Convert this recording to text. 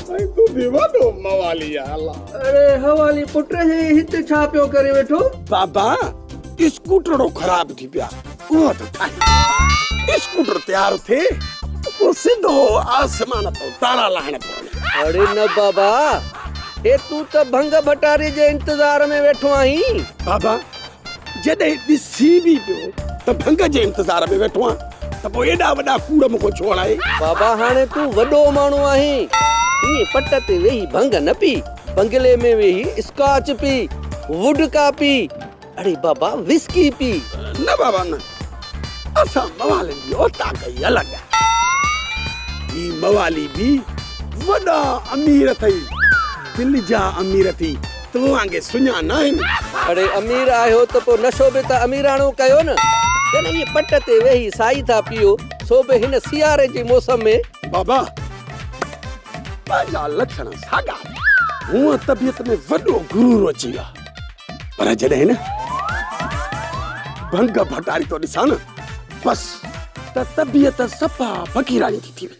سائين تون به وڏو موالي آهين الله. اڙي حوالي پٽ هي هت ڇا پيو ڪري ويٺو؟ بابا اسڪوٽرڙو خراب ٿي پيو آ اهو ٿو ٺاهيان. اسڪوٽر تيار ٿئي ته پوء سڌو آسمان تان تارا لاهڻ پوڻ. اڙي نه بابا هي تون ته ڀنگ ڀٽاري جي انتظار ۾ ويٺو آهين. بابا جڏهن ڏسين به پيو ته ڀنگ جي انتظار ۾ ويٺو آهيان ته پوء ايڏا وڏا ڪوڙ مون کان ڇو هڻائي؟ بابا هاڻي تون وڏو ماڻهو آهين، ائين پٽ تي ويهي ڀنگ نه پي، بنگلي ۾ ويهي اسڪاچ پي، ووڊڪا پي، اڙي بابا وسڪي پي. نه بابا نه، اسان موالين جي اوطاق ئي الڳ آهي. هي موالي به وڏا امير اٿئي، دل جا امير اٿئي. تو وانگي سڃا ناهن. اڙي امير آهيو ته پوء نشو به ته اميراڻو ڪيو نه. جڏهن ائين پٽ تي ويهي سائي ٿا پيئو، سو به هن سياري جي موسم ۾. بابا، پنهنجا لڇڻ ساڳا. هونء طبيعت ۾ وڏو غرور اچي ويو آهي، پر جڏهن نه ڀنگ ڀٽاري ٿو ڏسان نه، بس ته طبيعت صفا فقيراڻي ٿي ٿي وڃي.